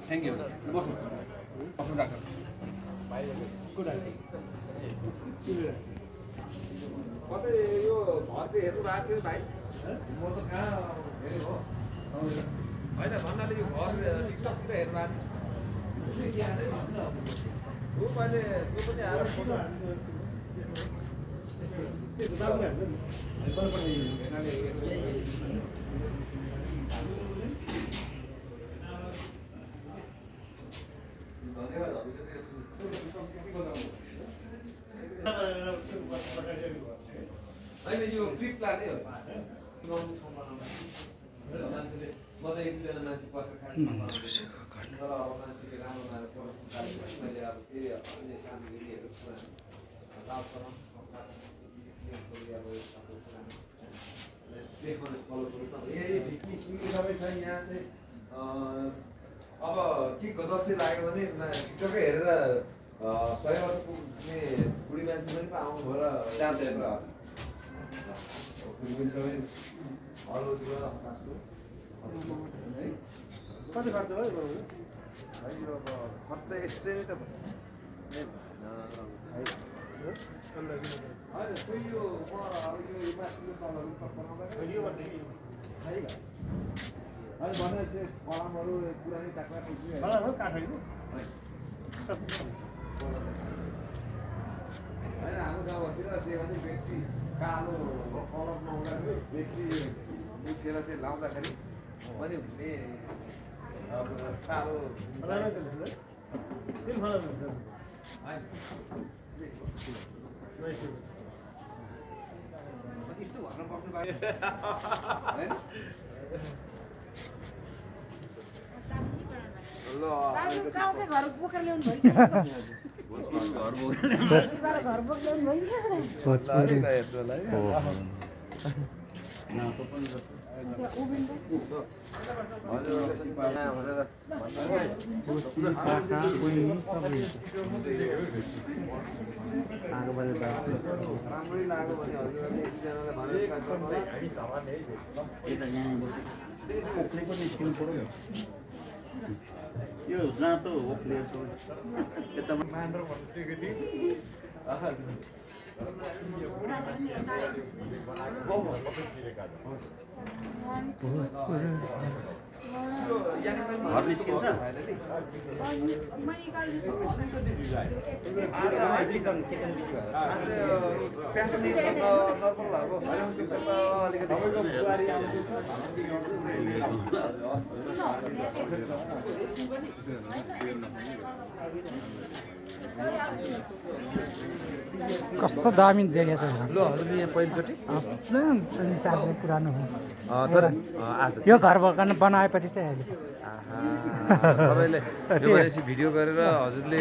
thank you बस्नु बस्नु doctor कतै यो घर चाहिँ हेर्नु भएको थियो भाइ म त कहाँ हेरेको हो होइन भन्नाले यो घर टिकटकतिर हेर्नु भएको थियो मैले त्यो पनि आएर होइन यो ट्रिप प्लानै हो मान्छेले म त एकजना मान्छे पसेर खानु तर अब मान्छेले राम्रो राम्रो मैले अब फेरि अन्य सामग्रीहरू देखाउने फलो सबै छ यहाँ चाहिँ अब के गजब चाहिँ लाग्यो भने टिकटकै हेरेर 100 वर्ष पुग्ने बुढी मान्छे पनि आउनुभयो र जाँदै कति खर्च भयो खर्च यस्तै त कलमहरू पुरानै होइन हाम्रो गाउँतिर त्यो व्यक्ति कालो कलम लाउँदाखेरि व्यक्ति मुखेर चाहिँ लाउँदाखेरि पनि हुने अब कालो यस्तो भन्न पर्छ होइन ल घर बोकेर ल्याउनु भयो घर बोकेर यो जाँतो हो प्लेयर यता मान्द्र भन्नु घर निस्किन्छ कस्तो दामी देखेछ ल हजुर यहाँ पहिलोचोटि चार्ने पुरानो हो तर यो घर बनाएपछि चाहिँ अहिले सबैले यो भनेपछि भिडियो गरेर हजुरले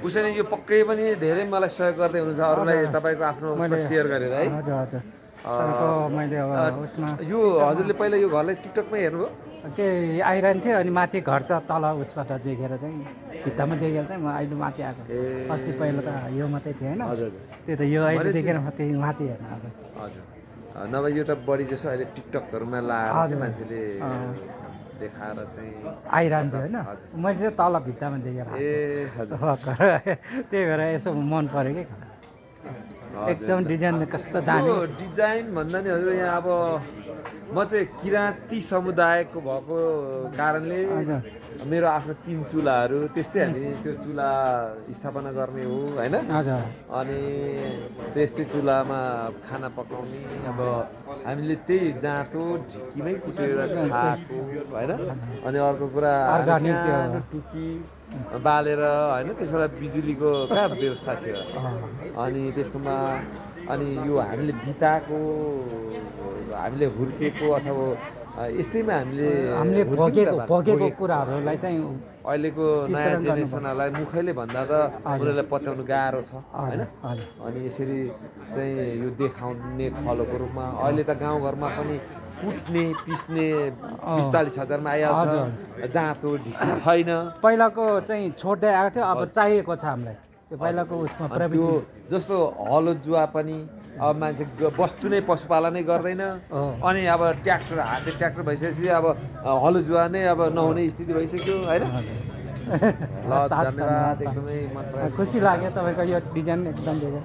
उसैले यो पक्कै पनि धेरै मलाई सहयोग गर्दै हुनुहुन्छ अरूलाई तपाईँको आफ्नो सेयर गरेर है हजुर हजुर मैले अब उसमा यो हजुरले पहिला यो घरलाई टिकटकमै हेर्नुभयो त्यही आइरहन्थ्यो अनि माथि घर त तल उसबाट देखेर चाहिँ भित्तामा देखेर चाहिँ म अहिले माथि आएको अस्ति पहिला त यो मात्रै थियो होइन त्यही त यो अहिले देखेर माथि माथि हेर्न आएको हजुर नभए यो त बढी जसो अहिले टिकटकहरूमा लाएर मान्छेले देखाएर चाहिँ आइरहन्थ्यो होइन मैले चाहिँ तल भित्तामा देखेर ए हजुर त्यही भएर यसो मन पऱ्यो कि एकदम डिजाइन कस्तो दामी डिजाइन भन्दा नि हजुर यहाँ अब म चाहिँ किराँती समुदायको भएको कारणले मेरो आफ्नो 3 चुलाहरू त्यस्तै हामी त्यो चुला स्थापना गर्ने हो होइन अनि त्यस्तै चुलामा खाना पकाउने अब हामीले त्यही जाँतो झिक्कीमै कुटेर खाएको होइन अनि अर्को कुरा टुकी बालेर होइन त्यसबाट बिजुलीको कहाँ व्यवस्था थियो अनि त्यस्तोमा अनि यो हामीले बिताएको हामीले हुर्केको अथवा यस्तैमा हामीले भोगेको कुराहरूलाई चाहिँ अहिलेको नयाँ जेनेरेसनहरूलाई मुखैले भन्दा त उनीहरूलाई पत्याउनु गाह्रो छ होइन अनि यसरी चाहिँ यो देखाउने खलोको रूपमा अहिले त गाउँघरमा पनि कुट्ने पिस्ने 45,000मा आइहाल्छ जाँतो ढिकी छैन पहिलाको चाहिँ छोड्दै आएको थियो अब चाहिएको छ हामीलाई त्यो पहिलाको उसमा त्यो जस्तो हलो जुवा पनि अब मान्छे वस्तु नै पशुपालनै गर्दैन अनि अब ट्र्याक्टर हातले ट्र्याक्टर भइसकेपछि अब हलो जुवा नै अब नहुने स्थिति भइसक्यो होइन धन्यवाद एकदमै मन परायो खुसी लाग्यो तपाईँको यो डिजाइन एकदम देखेँ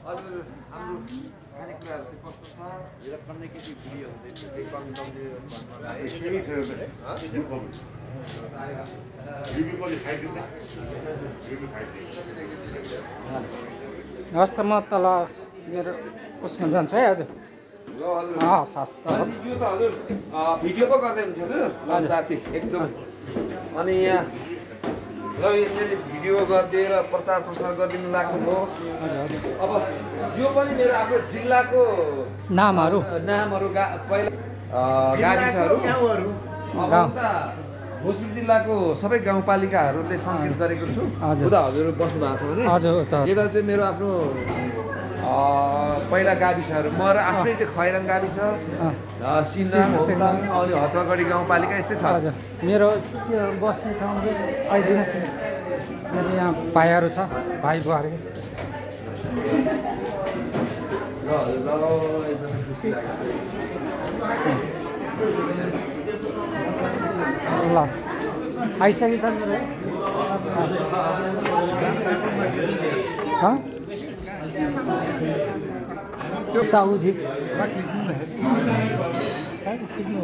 हजुर हाम्रो खानेकुराहरू चाहिँ कस्तो छ मेरा पन्ने की भिडियो हुँदै थियो केही कमी कमी हस् त म तल मेरो उसमा जान्छु है हजुर हस् त यो त हजुर भिडियो पो गर्दै हुन्छ हजुर जाति एकदमै अनि यहाँ ल यसरी भिडियो गरिदिएर प्रचार प्रसार गरिदिनु लाग्नुभयो अब यो पनि मेरो आफ्नो जिल्लाको नामहरू पहिला गाविसहरू अब उता भोजपुर जिल्लाको सबै गाउँपालिकाहरूले सङ्केत गरेको छु उता हजुर बस्नु भएको छ भने हजुर यता चाहिँ मेरो आफ्नो पहिला गाविसहरू म र आफ्नै चाहिँ खैरङ गाविस सिन्दाङ अनि हतुवागढी गाउँपालिका यस्तै छ हजुर मेरो बस्ने ठाउँ चाहिँ आइदिनुहोस् न मेरो यहाँ भाइहरू छ भाइ बुवाहरू ल आइसकेछ मेरो त्यो साहुजी खिच्नु